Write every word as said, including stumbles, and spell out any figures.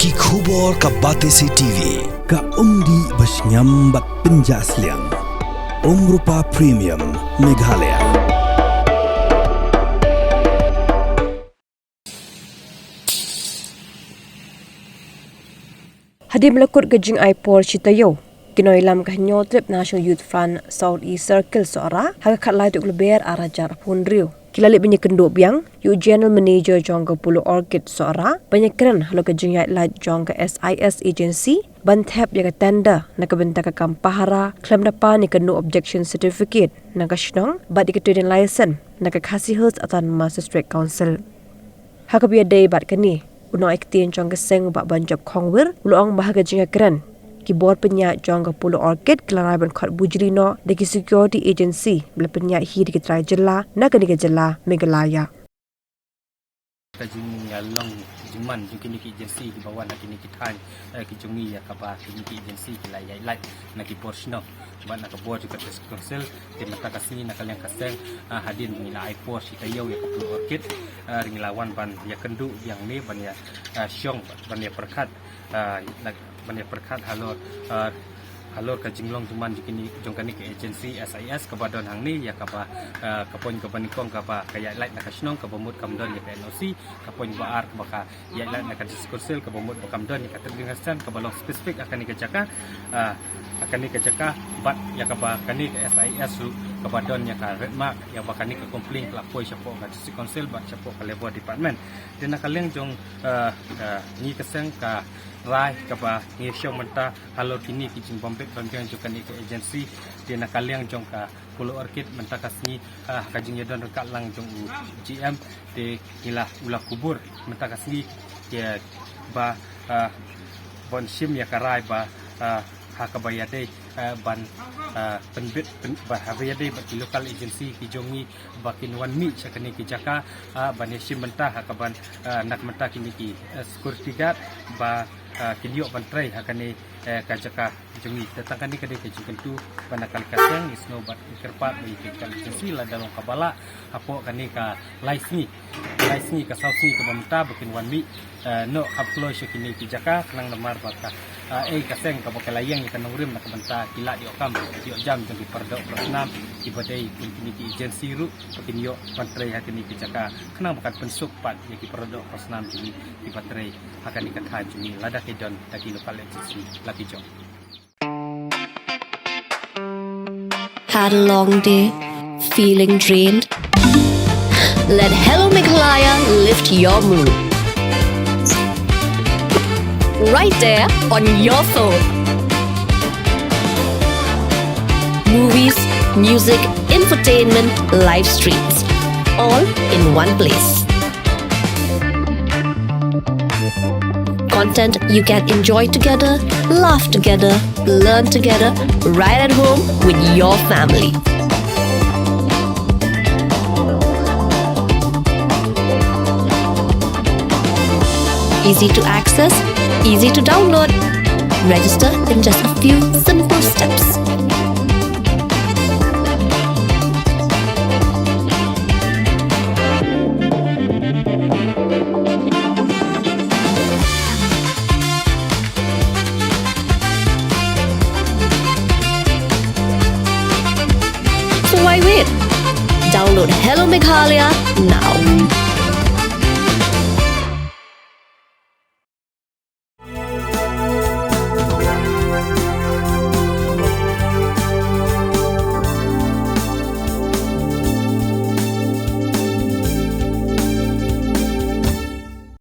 Ki khubor ka Batesi T V, ka umdih ba shngiam bad pynjah sliang. Umrupa Premium, Meghalaya. Hadien ba la kut ka jingai por shi taïew, ki nongïalam ka Hynñiew Trep National Youth Front South East Circle Sohra ha ka khatlai tarik Lber arhajar arphew hynriew ki la leit ban ïakynduh biang ïa u General Manager jong ka Polo Orchid Sohra ban ïakren halor ka jingïaid lait jong ka S I S Agency ban thep ïa ka tender na ka bynta ka kam pahara khlem da pan ïa ka No Objection Certificate na ka shnong bad ïa ka trading license na ka Khasi Hills Autonomous District Council. Ha kaba ïadei bad kane, u nongaiktien jong ka seng u Bah Banjop Khongwir u la ong ba ha ka jingïakren, ki bor pynïaid jong ka Polo Orchid ki la rai ban khot bujli noh da ki security agency ba la pynïaid hi da ki trai jylla na kane ka jylla Meghalaya. Ka jingïalong jingman jong kine ki agency kiba wan ha kine ki thaiñ, eh, ki jong ngi ïa kaba kine ki agency ki la ïaid lait na ki bor shnong bad na ka bor jong ka District Council. Te mynta ka sngi na ka liang ka seng, ah, hadien ngi la ai por shi taïew ïa ka Polo Orchid, ah, ngi la wan ban ïakynduh biang ne ban ïa, ah, shong ban ïa pyrkhat, ah, na, ban ïa pyrkhat halor, ah, halor ka jinglong jingman jong kine, jong kane ka agency S I S kaba don hangne ïa kaba, ah, ka point kaba nyngkong kaba ka ïaid lait na ka shnong kaba mut kam don ïa ka N O C, ka point ba ar kaba ka ïaid lait na ka District Council kaba mut ba kam don ïa ka trading license kaba long specific ha kane ka jaka, ah, ha kane ka jaka bad ïa kaba kane ka S I S ruh kaba don ïa ka red mark ïa ba kane ka complaint ka la poi shapoh ka District Council bad shapoh ka Labour Department. Te na ka liang jong, ah, ah, ngi ka seng ka rai kaba ngi shong mynta halor kine ki jingbym bit bym biang jong kane ka agency. Te na ka liang jong ka Polo Orchid mynta ka sngi, ah, ha ka jingïadon ryngkat lang jong u G M, te ngi la, u la kubur mynta ka sngi, te ba, ah, ban shim ïa ka rai ba, ah, ha kaba ïadei, ah, ban, ah, pynbit, pyn-, ba ha kaba ïadei bad ki local agency ki jong ngi ba kin wan mih sha kane ki jaka, ah, ban ïa shim bynta ha kaban, ah, na ka bynta kine ki, ah, security guard ba, ah, kin ïoh ban trei ha kane, eh, ka jaka jong ngi. Te tang kane ka dei ka jingkyntu ba na ka liang ka seng ngi sngew bad ngi kyrpad ba ïa ki local agency lada long kaba lah hapoh kane ka lai sngi, lai sngi ka saw sngi kaba mynta ba kin wan mih, eh, noh kham kloi sha kine ki jaka khnang namar ba ka, eh, ei ka seng kaba ka la ïeng ïa ka nongrim na ka bynta ki lad ïoh kam ïoh jam jong ki paradoh parasnam kiba dei kum kine ki agency ruh ba kin ïoh ban trei ha kine ki jaka khnang ba kan pynsuk pat ïa ki paradoh parasnam jong ngi kiba trei ha kane ka thaiñ jong ngi lada ki don da ki local agency la ki jong. Had a long day? Feeling drained? Let Hello Meghalaya lift your mood. Right there on your phone. Movies, music, infotainment, live streams, all in one place. Content you can enjoy together, laugh together, learn together, right at home with your family. Easy to access, easy to download. Register in just a few simple steps. So why wait? Download Hello Meghalaya now.